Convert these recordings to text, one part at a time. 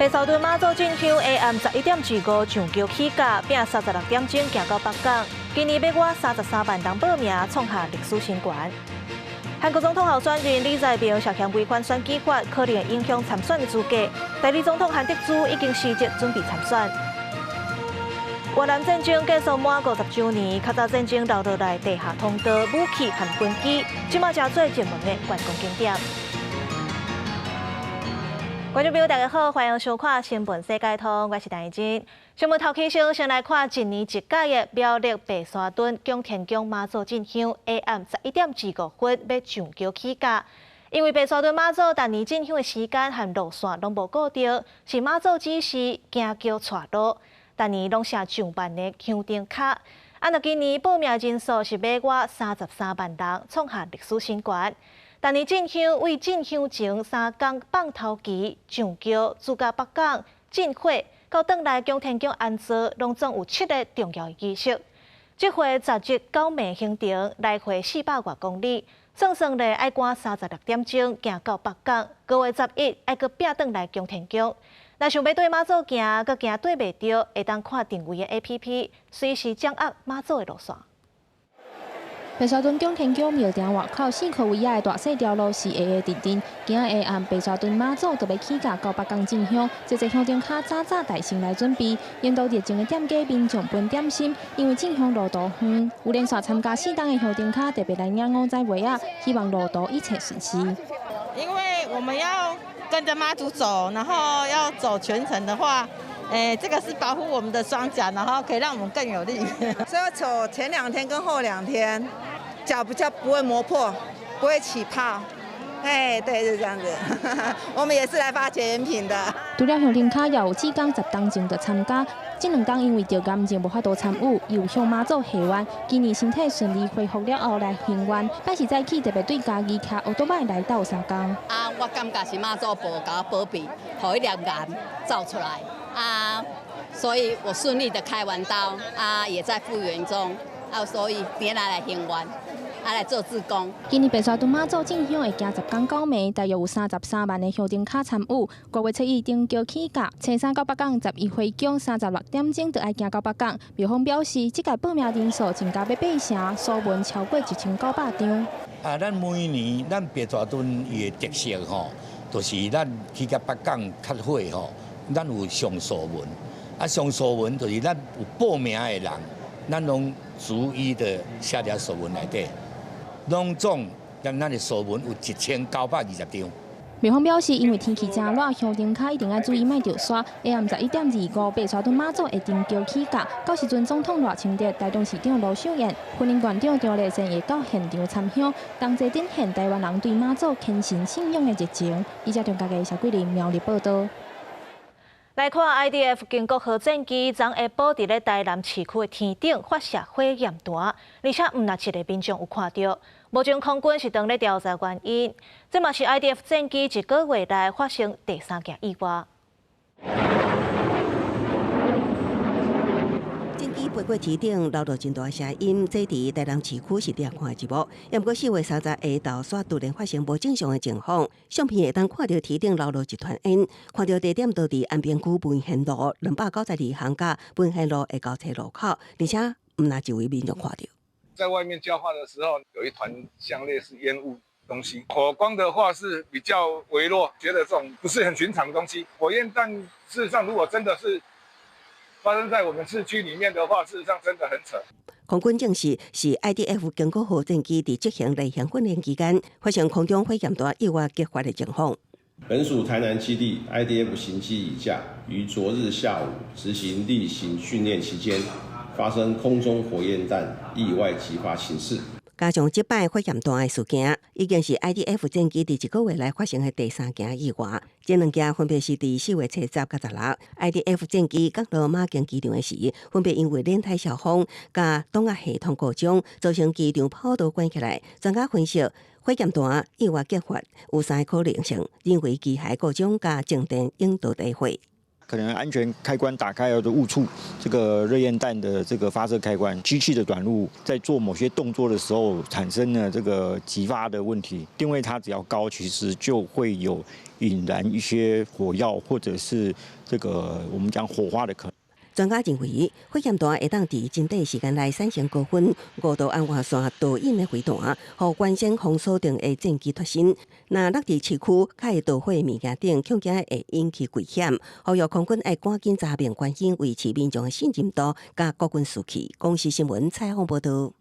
白沙屯媽祖進香下暗11點25上轎起駕，拼36點鐘行到北港。今年欲倚33萬人報名，創下歷史新高。韓國總統候選人李在明涉嫌違反選舉法，可能會影響參選的資格。代理總統韓德洙已經辭職，準備參選。越南戰爭結束滿50週年，較早戰爭留落來地下通道、武器和軍機，這馬成做熱門的觀光景點。觀眾朋友，大家好，歡迎收看《新聞世界通》，我是陳怡真。新聞頭起先，先來看一年一屆的苗栗白沙屯蔣天宮媽祖進香，下暗11點25分欲上轎起駕。因為白沙屯媽祖逐年進香的時間和路線攏無固定，是媽祖指示行轎帶路，逐年攏設上萬个香燈跤。啊，若今年報名人數是欲倚33萬人，創下歷史新高。逐年進香為進香前3工放頭旗、上轎、駐駕北港、進火，到轉來蔣天宮安座，攏總有七个重要儀式。這回十日九暝行程，來回400外公里，算算咧愛趕36點鐘行到北港，5月11愛閣拼轉來蔣天宮。若想欲綴媽祖行，閣驚綴袂著，會當看定位的 APP，隨時掌握媽祖的路線。白沙屯蔣天宮廟埕外口四箍圍仔的大細條路是黑黑陣陣，今仔下暗白沙屯媽祖就欲起駕到北港進香，濟濟香燈跤早早帶先來準備，沿途熱情的店家民眾分點心，因為進香路途遠，有連續參加四冬的香燈跤特別來領五彩襪仔，希望路途一切順遂。因為我們要跟着媽祖走，然後要走全程的話，欸，這個是保護我們的雙腳，然後可以讓我們更有力。所以要走前兩天跟後兩天，腳比較不會磨破，不會起泡。哎，對，是這樣子。我們也是來發結緣品的。除了香燈跤，也有志工10冬前就參加。這兩冬因為著癌症無法度參與，又向媽祖許願，今年身體順利恢復了後來還願。拜四早起特別對家己騎歐多擺來鬥相共。啊，我感覺是媽祖婆共我保庇，予彼粒癌走出來。啊，所以我順利的開完刀，啊，也在復原中，啊，所以今仔來還願，啊，來做志工。今年白沙屯媽祖進香會行10工九暝，大約有33萬个香燈跤參與。5月7日登轎起駕，初三到北港，11回宮36點鐘就愛行到北港。廟方表示，這屆報名人數增加欲八成，鎖文超過1900張。啊，咱每年咱白沙屯伊的特色吼，就是咱去到北港磕火吼。咱有上鎖文，啊上鎖文就是咱有報名的人，咱攏逐一的寫佇鎖文內底，攏總咱的鎖文有1920張。廟方表示，因為天氣真熱，香燈跤一定愛注意莫著沙。下暗11點25，白沙屯媽祖會登轎起駕。到時陣總統賴清德、台中市長盧秀燕、雲林縣長張麗善會到現場參香，同齊展現台灣人對媽祖虔誠信仰的熱情。記者張家傑、蕭桂玲苗栗報道。來看 IDF 經國號戰機，昨下晡佇咧台南市區的天頂發射火焰彈，而且毋但一个民眾有看著。目前空軍是當咧調查原因。這嘛是 IDF 戰機一個月內發生第三件意外。戰機飛過天頂，留落真大聲音。這佇台南市區是掠看的一幕。毋過4月30下晝，煞突然發生無正常的情況。相片會當看著天頂流落一團煙，看著地點就佇安平區文賢路292巷佮文賢路的交叉路口，而且毋但一位民眾看著。在外面澆花的時候，有一團像類似煙霧東西，火光的話是比較微弱，覺得這種不是很尋常的東西。火焰彈事實上，如果真的是發生在我們市區裡面的話，事實上真的很扯。空軍證實是 IDF 經國號戰機佇執行例行訓練期間，發生空中火焰彈意外擊發的情況。本署台南基地 IDF 型機乙架於昨日下午執行例行訓練期間，發生空中火焰彈意外擊發情事。加上這擺火焰彈的事件，已經是 IDF 戰機佇一個月內發生的第三件意外。這兩件分別是佇4月70佮16，IDF 戰機降落馬經機場的時，分別因為輪胎燒風佮擋壓系統故障，造成機場跑道關起來。專家分析，火焰彈意外擊發有三個可能性，認為機械故障佮靜電引導地火。可能安全開關打開後就誤觸這個熱焰彈的這個發射開關，機器的短路在做某些動作的時候產生了這個擊發的問題。電位差只要高，其實就會有引燃一些火藥或者是這個我們講火花的可能。專家認為，火焰彈會當佇真短時間內產生高溫、五度紅外線導引的飛彈，予原先封鎖定的戰機脫身。若落佇市區，較會導火物件頂，恐驚會引起危險。呼籲空軍愛趕緊查明原因，維持民眾的信任度，佮國軍士氣。公視新聞採訪報導。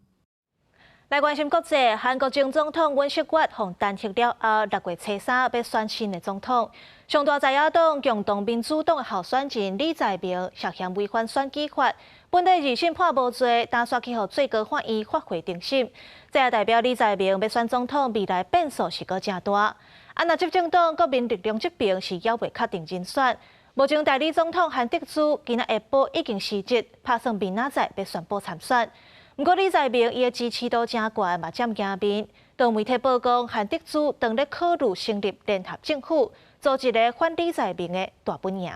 來關心國際，韓國前總統尹錫悅予彈劾了後，6月初3欲選新的總統。上大在野黨共同民主黨的候選人李在明涉嫌違反選舉法，本底二審判無罪，但煞去予最高法院發回重審。這也代表李在明欲選總統未來變數是閣誠大。啊，若執政黨國民力量這邊是猶未確定人選。目前代理總統韓德洙今仔下晡已經辭職，拍算明仔載欲宣布參選。毋過李在明伊的支持度誠懸，嘛佔贏面。當媒體報講，韓德洙當咧考慮成立聯合政府，組一個反李在明的大本營。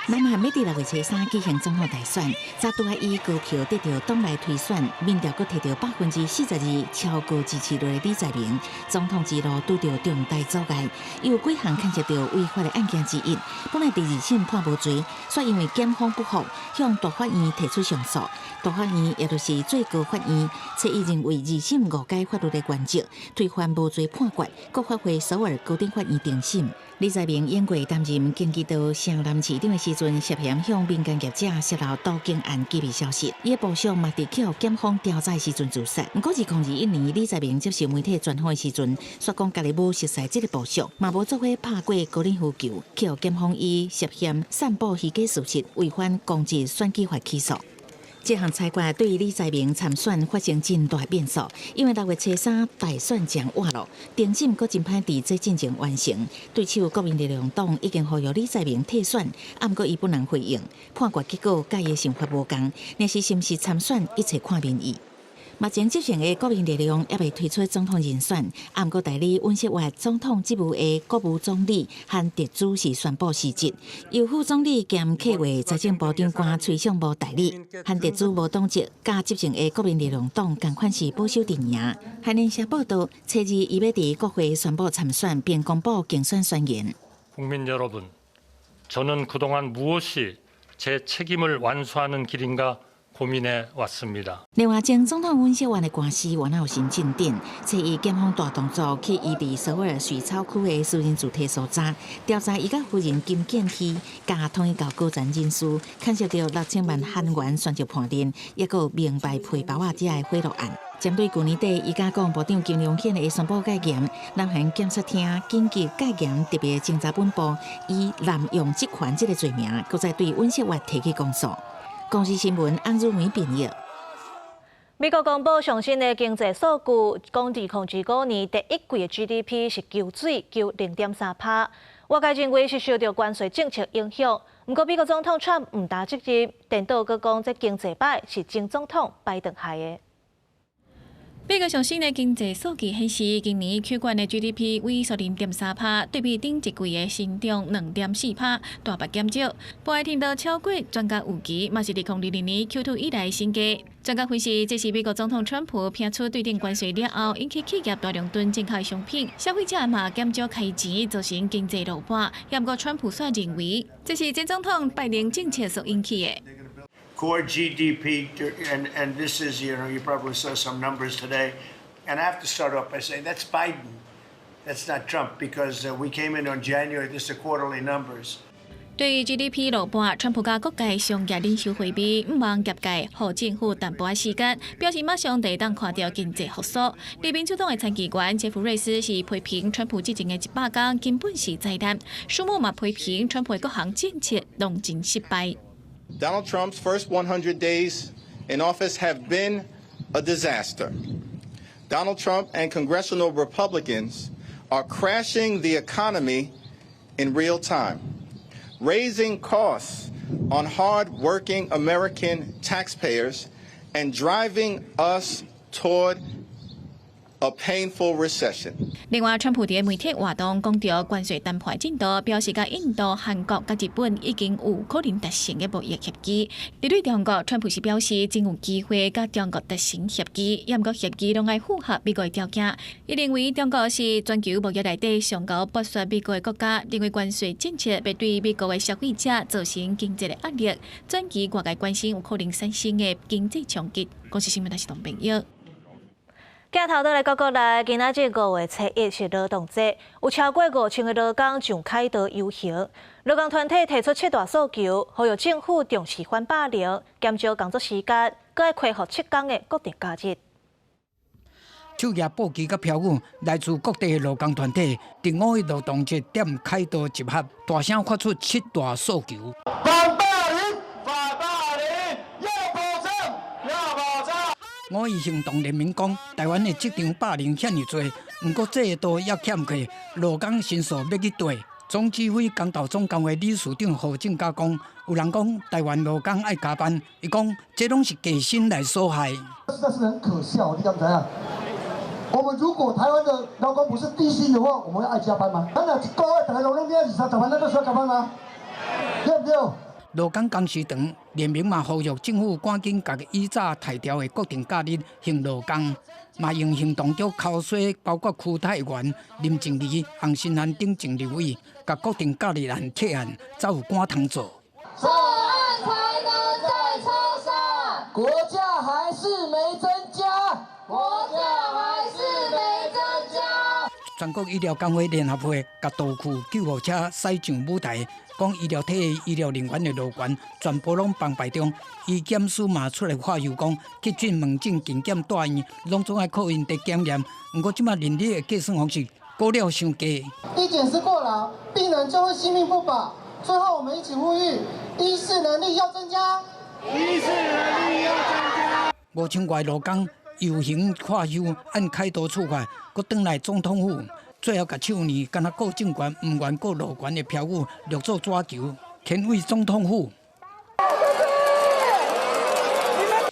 南韓欲佇6月初3舉行總統大選，昨拄仔以高票得著黨內推選，民調閣提著42%超高支持率的李在明，總統之路拄著重大阻礙，有幾項牽涉著違法的案件之一。本來佇二審判無罪，卻因為檢方不服，向大法院提出上訴。大法院也就是最高法院，初一認為二審誤解法律的原則，推翻無罪判決，閣發回首爾高等法院重審。李在明永過擔任京畿道城南市長的時陣，涉嫌向民間業者洩露都更案機密消息，伊的部屬嘛佇去予檢方調查時陣自殺。毋過2021年，李在明接受媒體專訪的時陣，煞講家己無熟似這个部屬，嘛無做伙拍過高爾夫球，去予檢方以涉嫌散布虛假事實、違反公職選舉法起訴。這項裁決對李在明參選發生真大變數，因為6月初3大選將倚咯，重審閣真歹佇這進前完成。對手國民力量黨已經呼籲李在明退選，毋過伊本人回應，判決結果佮伊的想法無仝，若是是毋是參選，一切看民意。目前執政的國民力量猶未推出總統人選，毋過代理尹錫悅總統職務的國務總理韓德洙是宣布辭職，由副總理兼客話財政部長官崔尚武代理。韓德洙無黨籍，佮執政的國民力量黨仝款是保守陣營。韓聯社報導，初二伊欲佇國會宣布參選，並公布競選宣言。 국민여러분，저는그동안무엇이제책임을완수하는길인가 고민해 왔습니다. 另外，前總統尹錫悅的官司原來有新進展，初一檢方大動作去伊佇首爾水草區的私人住宅搜查，調查伊佮夫人金建希佮統一教高層人士牽涉著6000萬韓元宣誓判斷，抑閣名牌皮包仔遮的賄賂案。針對舊年底，伊佮國防部長金龍顯的宣布戒嚴，南韓檢察廳緊急戒嚴特別偵查本部以濫用職權這个罪名，閣再對尹錫悅提起公訴。公視新聞安如梅編譯。美國公布上新的經濟數據，講2025年第一季的 GDP 是求水求0.3%。外界認為是受著關稅政策影響。毋過美國總統川普毋擔責任，顛倒閣講這經濟歹是前總統拜登害的。美國上新的經濟數據顯示，今年 Q 季的 GDP 萎縮0.3%，對比頂一季的成長2.4%，大幅減少。不過聽到超過專家預期，嘛是2022年 Q2 以來新低。專家分析，這是美國總統川普拋出對等關稅了後，引起企業大量囤進口商品，消費者嘛減少開錢，造成經濟落魄。毋過川普煞認為，這是前總統拜登政策所引起的。 Core GDP, and this is, you probably saw some numbers today. And I have to start off by saying that's Biden. That's not Trump because we came in on January, this is quarterly numbers. 對於 GDP 落魄，川普佮各界商業領袖會面，向望業界予政府淡薄仔時間，表示馬上就會當看著經濟復甦。而民主黨的參議員傑弗瑞斯是批評川普執政的100天根本是災難，舒默嘛批評川普的各項政策攏真失敗。 Donald Trump's first 100 days in office have been a disaster. Donald Trump and congressional Republicans are crashing the economy in real time, raising costs on hard-working American taxpayers and driving us toward A painful recession. 另外，川普佇媒體活動講著關稅談判進度，表示佮印度、韓國佮日本已經有可能達成的貿易協議。針對中國，川普是表示真有機會佮中國達成協議，毋過協議攏愛符合美國的條件。伊認為中國是全球貿易內底上𠢕剝削美國的國家，認為關稅政策會對美國的消費者造成經濟的壓力，轉移外界關心有可能產生的經濟衝擊。公視新聞台是董朋友。鏡頭轉來到國內，今仔日5月初1是勞動節，有超過5000個勞工上凱道遊行。勞工團體提出七大訴求，呼籲政府重視反霸凌，減少工作時間，閣愛恢復7工的國定假日。手舉布旗佮標語，來自各地的勞工團體，佇五一勞動節踮凱道集合，大聲發出七大訴求。反霸凌，反霸凌，要保障，要保障。五一行動聯盟講，台灣的職場霸凌遐爾濟，毋過制度猶欠缺，勞工申訴欲去佗。總指揮工投總工會理事長何正嘉講，有人講台灣勞工愛加班，伊講這攏是低薪來所害。實在是很可笑，你敢知影？我們如果台灣的勞工不是低薪的話，我們會愛加班嗎？咱若一個月逐家攏攏領二三十萬，咱閣需要加班嗎？對毋對？勞工工時長聯盟嘛呼籲政府趕緊共以早刣掉的國定假日還勞工，嘛用行動叫口說，包括區泰源、林靜儀、洪申翰等前立委，共國定假日案提案，才有趕通做。錯案才能再抄殺，國價還是沒增加，國價還是沒增加。全國醫療工會聯合會共道具救護車駛上舞台，講醫療體系醫療人員的勞權全部攏崩敗中。醫檢署嘛出來發言講，急診門診、健檢、大院，攏總愛靠𪜶佇檢驗。毋過這馬人力的計算方式過了傷低。醫檢師過勞，病人就會性命不保。最後，我們一起呼籲，醫事能力要增加。醫事能力要增加。5000外勞工遊行罷休，按凱道出發，閣轉來總統府，最後共手呢，敢若顧政權，毋願顧勞權的標語，錄做紙球，牽往總統府。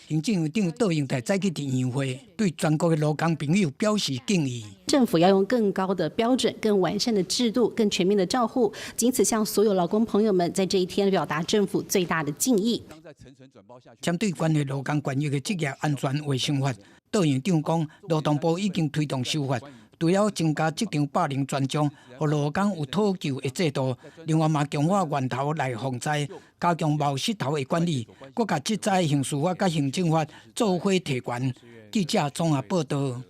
行政院長卓榮泰早起佇議會，對全國的勞工朋友表示敬意。政府要用更高的標準、更完善的制度、更全面的照護，謹此向所有勞工朋友們在這一天表達政府最大的敬意。針對關係勞工權益的職業安全衛生法，卓院長講，勞動部已經推動修法，除了增加職場霸凌專章，予勞工有討救的制度，另外嘛強化源頭來防災，加強冒失頭的管理，閣共職災刑事法佮行政法做伙提懸。記者綜合報道。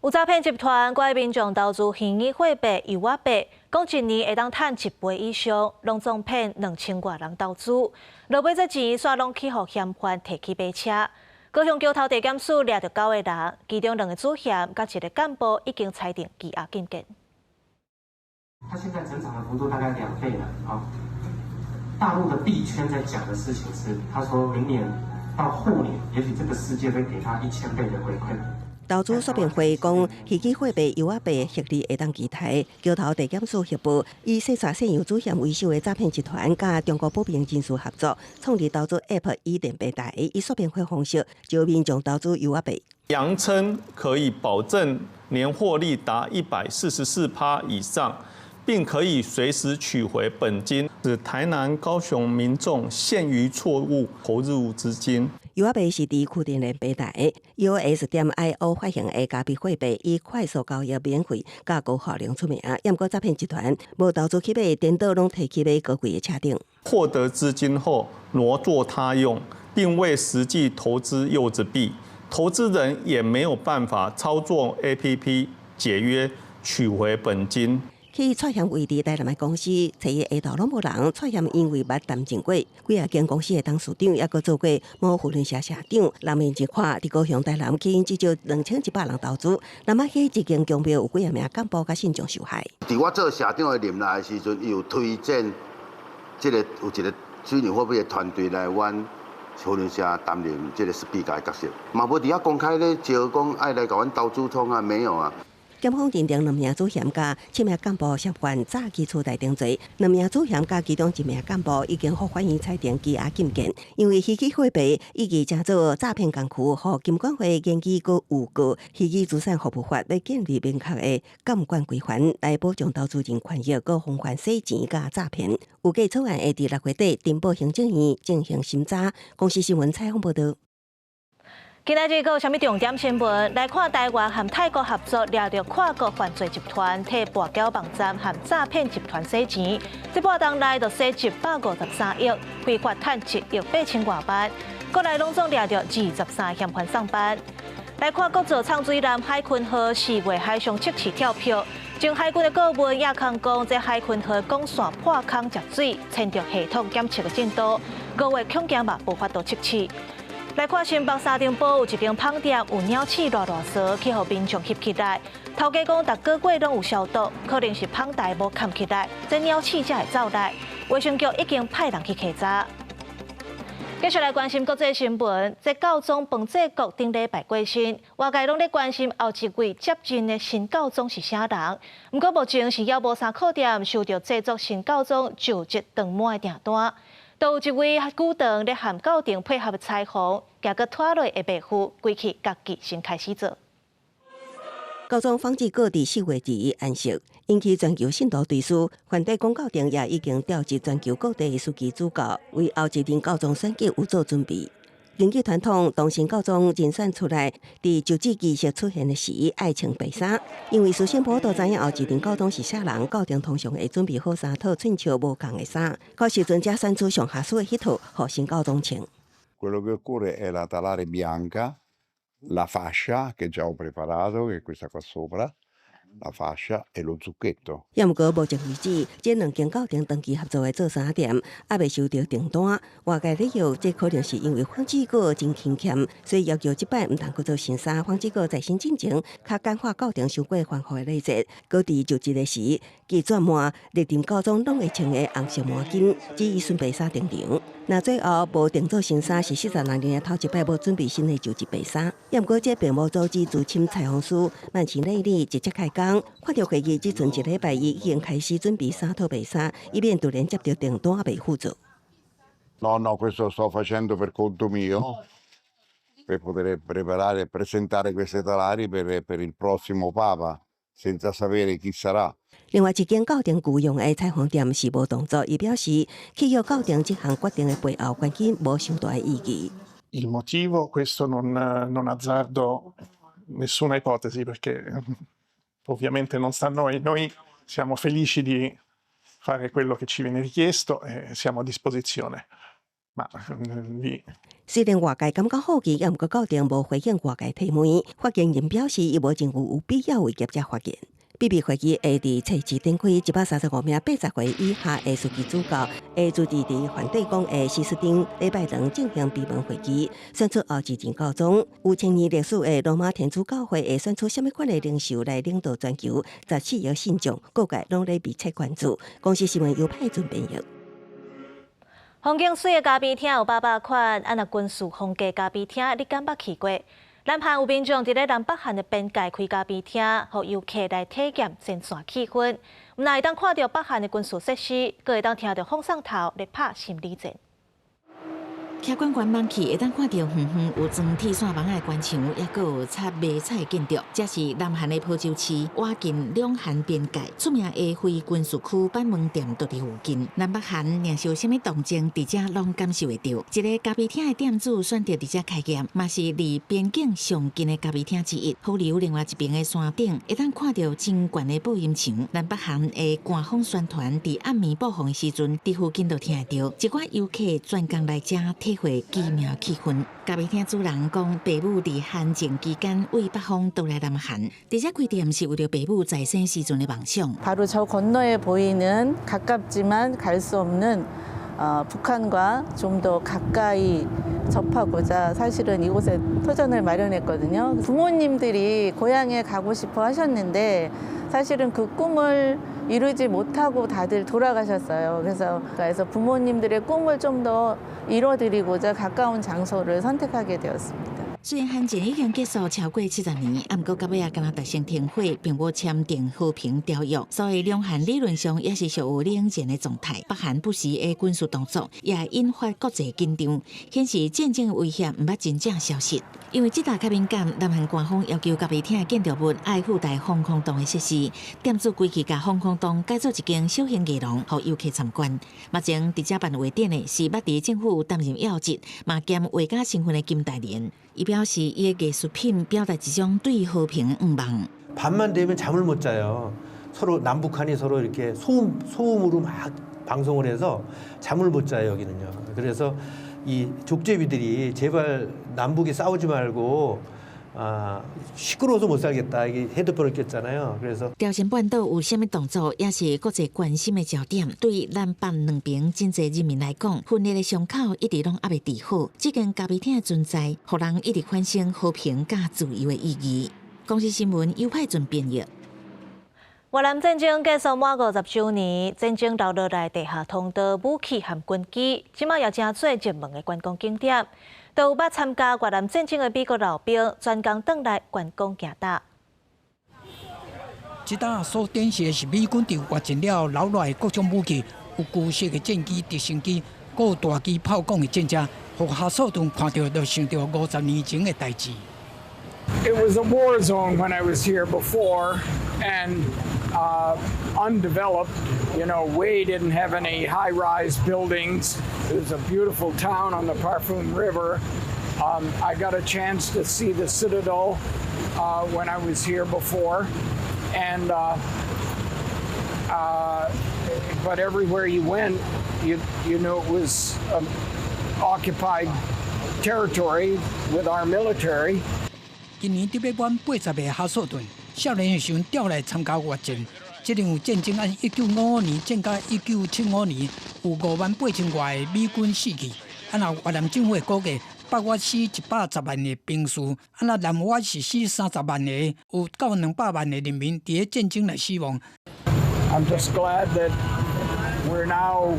有詐騙集團拐民眾投資虛擬貨幣、遊仔幣，講一年會當趁一倍以上，攏總騙2000外人投資。落尾這錢煞攏去予嫌犯提去買車。高雄橋頭地檢署掠著九個人，其中兩個主嫌佮一個幹部已經裁定羈押禁見。他現在成長的幅度大概2倍了啊！大陸的幣圈在講的事情是，他說明年到後年，也許這個世界會給他1000倍的回饋。投資說明會講，虛擬貨幣、遊仔幣獲利會當期待。橋頭地檢署協報，以細沙信用主嫌為首的詐騙集團，佮中國保平人士合作，創立投資 App 以連平台，以說明會方式招民眾投資遊仔幣。揚稱可以保證年獲利達144%以上，並可以隨時取回本金，使台南、高雄民眾陷於錯誤投入資金。遊仔幣是佇區塊鏈平台 EOS.IO 發行的加密貨幣，以快速交易、免費、佮高效能出名。毋過詐騙集團無投資去買，顛倒攏提去買高貴的車頂。獲得資金後挪作他用，並未實際投資柚子幣，投資人也沒有辦法操作 APP 解約取回本金。去涉嫌位佇台南的公司，初一下晝攏無人，涉嫌因為捌談情過，幾仔間公司的董事長，猶閣做過某扶輪社社長。人面一看，佇高雄、台南吸引至少2100人投資。那麼，彼一間宮廟有幾仔名幹部佮信眾受害。佇我做社長的任內的時陣，伊有推薦這個有一個虛擬貨幣的團隊來阮扶輪社擔任這個 speaker 的角色，嘛無佇遐公開咧招講愛來共阮投資創啊，沒有啊。檢方認定兩名主嫌佮七名幹部涉犯詐欺取財等罪，兩名主嫌佮其中一名幹部已經予法院裁定羈押禁見，因為虛擬貨幣以及成做詐騙工具，予金管會研議閣預告虛擬資產服務法欲建立明確的監管規範，來保障投資人權益，閣防範洗錢佮詐騙。預計草案會佇6月底呈報行政院進行審查。公視新聞採訪報導。今仔日閣有啥物重點新聞？來看台灣和泰國合作掠著跨國犯罪集團，替跋筊網站和詐騙集團洗錢，這半冬內就洗153億，非法趁1億8千外萬。國內攏總掠著23嫌犯送辦。來看國造藏水艦海鯤號4月海上測試跳票，前海軍的顧問亞康講，這海鯤號管線破空食水，牽著系統檢測的進度，5月恐驚嘛無法度測試。來看新北沙丁堡有一間麭店有鳥鼠賴賴趖，去予民眾翕起來。頭家講，逐個月攏有消毒，可能是麭台無崁起來，這鳥鼠才會走來。衛生局已經派人去稽查。繼續來關心國際新聞，這教宗彭濟國頂禮拜過身，外界攏咧關心後一位接任的新教宗是啥人。毋過目前是猶無衫褲店收著製作新教宗就職長帽的訂單。都有一位久長咧和教廷配合的裁縫，結果拖落的袂赴，規氣家己先開始做。教宗方濟各佇4月2日安息，引起全球信徒追思。梵蒂岡教廷也已經調集全球各地的樞機主教，為後一任教宗選舉有做準備。根據傳統，當新教宗人選出來，佇就職儀式出現的時，愛穿白衫。因為事先無都知影後一任教宗是啥人，教廷通常會準備好三套穿著無仝的衫，到時陣才選出上合適的彼套，予新教宗穿。 Quello che occorre è la talare bianca, la fascia che già ho preparato, che è questa qua sopra, la fascia e lo zucchetto。也毋過目前為止，這兩間教廷長期合作的做衫店，猶未收著訂單。外界理由，這可能是因為方濟各真勤儉，所以要求這擺毋通閣做新衫。方濟各在身進前，較簡化教廷傷過繁複的禮節。閣佇就職的時，拒絕換歷任教宗攏會穿的紅色毛巾，只以純白衫登場。若最後無訂做新衫，是46年來頭一擺無準備新的就職白衫。也毋過這並無阻止資深裁縫師曼奇內利直接開工。看著會議只賰一禮拜，伊已經開始準備三套白衫，以免突然接著訂單袂赴做。 No, no, questo lo sto facendo per conto mio, per poter preparare e presentare queste talari per il prossimo Papa, senza sapere chi sarà. 另外一間教廷僱用的裁縫店是無動作，伊表示契約教廷這項決定的背後，關鍵無傷大的意義。 Il motivo, questo non azzardo nessuna ipotesi perché ovviamente non sta a noi. Noi siamo felici di fare quello che ci viene richiesto e siamo a disposizione. Ma lì 雖然外界感覺好奇，也毋過教廷無回應外界提問。發言人表示，伊無認為有必要為業者發言。秘密會議會佇初二展開，135名80歲以下的樞機主教會聚佇佇梵蒂岡的西斯丁禮拜堂進行閉門會議，選出後一任教宗。有千年歷史的羅馬天主教會會選出啥物款的領袖來領導全球14億信眾，各界攏咧密切關注。公視新聞由派准編譯。風景媠的咖啡廳有百百款，啊若軍事風格咖啡廳，你敢捌去過？南韓有民眾佇咧南北韓的邊界開咖啡廳，予遊客來體驗前線氣氛。毋但會當看著北韓的軍事設施，閣會當聽著放送頭咧拍心理戰。徛懸懸望去，會當看著遠遠有裝鐵線網仔的關牆，抑閣有插迷彩的建築。這是南韓的坡州市，倚近兩韓邊界，出名的非軍事區板門店就佇附近。南北韓若是有啥物動靜，佇遮攏感受會著。一个咖啡廳的店主選擇佇遮開業，嘛是離邊境上近的咖啡廳之一。好離另外一邊的山頂，會當看著真懸的播音牆。南北韓的官方宣傳佇暗暝播放的時陣，佇附近就聽會著。一寡遊客專工來遮體會奇妙氣氛。咖啡廳主人講，爸母佇韓戰期間為北方逃來南韓，佇遮開店是為著爸母在生時陣的夢想。 바로 저 건너에 보이는 가깝지만 갈 수 없는 북한과 좀 더 가까이 접하고자 사실은 이곳에 터전을 마련했거든요. 부모님들이 고향에 가고 싶어 하셨는데 사실은 그 꿈을 이루지 못하고 다들 돌아가셨어요. 그래서 부모님들의 꿈을 좀 더 이뤄드리고자 가까운 장소를 선택하게 되었습니다. 雖然韓戰已經結束超過70年，毋過到尾仔敢若達成停火，並無簽訂和平條約，所以兩韓理論上也是屬於冷戰的狀態。北韓不時的軍事動作，也引發國際緊張，顯示戰爭的威脅毋捌真正消失。因為這搭較敏感，南韓官方要求咖啡廳的建築物愛附帶防空洞的設施，店主規氣共防空洞改做一間小型藝廊，予遊客參觀。目前佇遮辦畫展的是捌佇政府擔任要職，嘛兼畫家身份的金大連。伊表示，伊的藝術品表達一種對和平的願望。 밤만 되면 잠을 못 자요. 서로 남북한이 서로 이렇게 소음으로 막 방송을 해서 잠을 못 자요, 여기는요. 그래서 이 족제비들이 제발 남북이 싸우지 말고 아, 시끄러워서 못 살겠다. 이게 헤드폰을 꼈잖아요. 그래서 朝鮮半島有啥物動作，也是國際關心的焦點。對南北兩邊真濟人民來講，分裂的傷口一直攏猶未治好。這間咖啡廳的存在，予人一直反省和平佮自由的意義。公視新聞尤派准編譯。越南戰爭結束滿50週年，戰爭留落來地下通道、武器和軍機，這馬也成做熱門的觀光景點。都有捌參加越南戰爭的美國老兵，專工轉來觀光行搭。這搭所展示的是美軍佇越戰了留落來各種武器，有舊式的戰機、直升機，閣有大機炮管的戰車，予哈素頓看著就想著50年前的代誌。 It was a war zone when I was here before, and undeveloped. We didn't have any high-rise buildings. It was a beautiful town on the Parfum River. I got a chance to see the Citadel when I was here before, and but everywhere you went, you knew it was occupied territory with our military. 今年得欲滿80歲哈素頓，少年的時陣調來參加越戰。這場戰爭按1955年戰到1975年，有5萬8千外個美軍死去。啊，若越南政府的估計，北越死110萬個兵士，啊，若南越是死30萬個，有到200萬個人民佇咧戰爭內死亡。 I'm just glad that we're now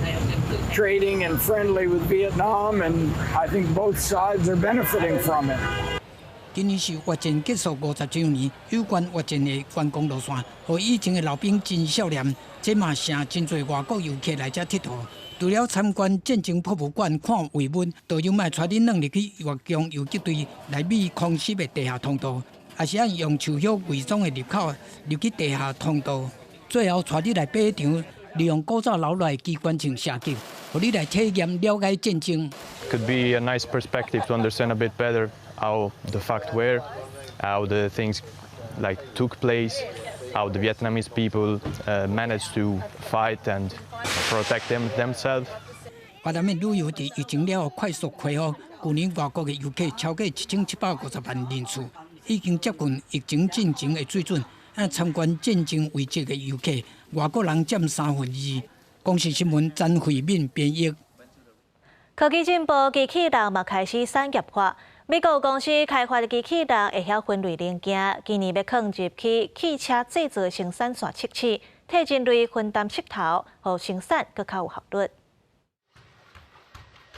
trading and friendly with Vietnam, and I think both sides are benefiting from it. 今年是越戰結束50週年，有關越戰的觀光路線，予以前的老兵真少年，這嘛成真濟外國遊客來遮𨑨迌。除了參觀戰爭博物館、看遺物，導遊嘛會帶恁轉入去越共游擊隊來美空襲的地下通道，也是按用樹葉偽裝的入口入去地下通道，最後帶你來靶場，利用古早留落來機關槍射擊，予你來體驗了解戰爭。 Could be a nice perspective to understand a bit better how the fact were, how the things like took place, how the Vietnamese people managed to fight and protect themselves. 越南的旅遊佇疫情了後快速恢復，舊年外國的遊客超過1750萬人次，已經接近疫情進前的水準。啊，參觀戰爭遺跡的遊客，外國人佔2/3。公視新聞詹慧敏編譯。科技進步，機器人嘛開始產業化。美國公司開發的機器人會曉分類零件，今年欲放入去汽車製造生產線測試，替人類分擔膝頭，予生產閣較有效率。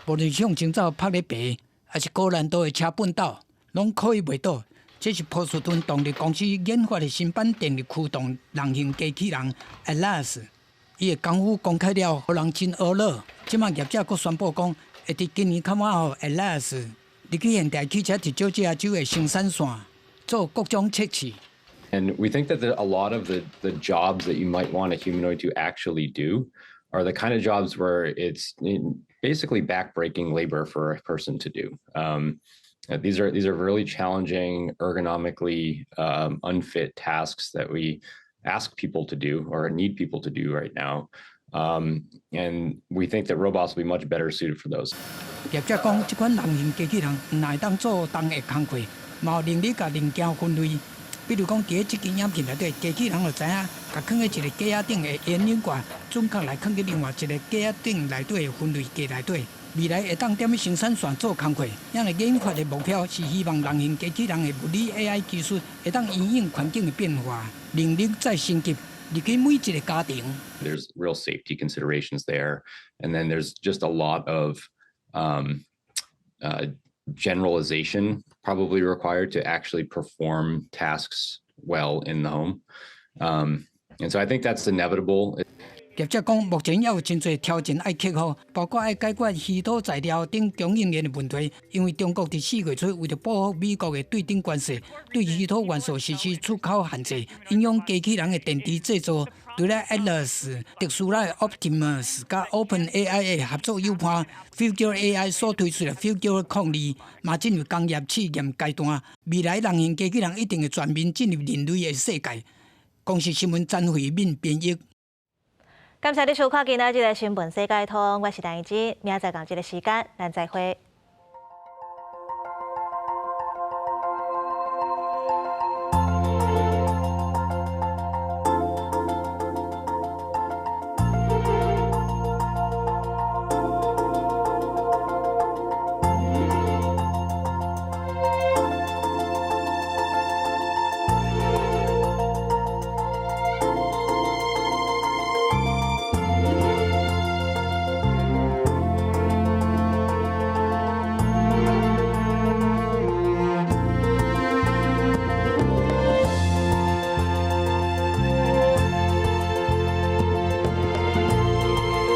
無論向前走拍咧爬，抑是高難度的車畚斗，攏可以袂倒。這是波士頓動力公司研發的新版電力驅動人形機器人 Atlas。伊的功夫公開了，予人真懊惱。這馬業者閣宣布講，會佇今年較晚予 Atlas 入去現代汽車佇佐治亞州的生產線做各種測試。 And we think that a lot of the jobs that you might want a humanoid to actually do are the kind of jobs where it's basically backbreaking labor for a person to do. These are really challenging, ergonomically unfit tasks that we ask people to do or need people to do right now. And we think that robots will be much better suited for those. 業者講，這款人形機器人毋但會當做重的工課，嘛有能力共零件分類。比如講，佇咧這間影片內底，機器人就知影，共囥佇一個架仔頂的煙飲罐，準確來囥佇另外一個架仔頂內底的分類架內底。未來會當踮咧生產線做工課，遐個研發的目標是希望人形機器人的物理 AI 技術會當因應環境的變化，能力再升級，入去每一個家庭。 There's real safety considerations there, and then there's just a lot of generalization probably required to actually perform tasks well in the home. And so I think that's inevitable. 業者講，目前猶有真濟挑戰愛克服，包括愛解決稀土材料等供應鏈的問題。因為中國佇4月初為著報復美國的對等關稅，對稀土元素實施出口限制，影響機器人的電池製造。除了 Atlas、特斯拉的 Optimus 佮 OpenAI 的合作伙伴 Figure AI 所推出的 Figure 02，嘛進入工業試驗階段。未來人形機器人一定會全面進入人類的世界。公視新聞詹慧敏編譯。感謝你收看今仔日的新聞世界通，我是陳怡之，明仔載仝這个時間，咱再會。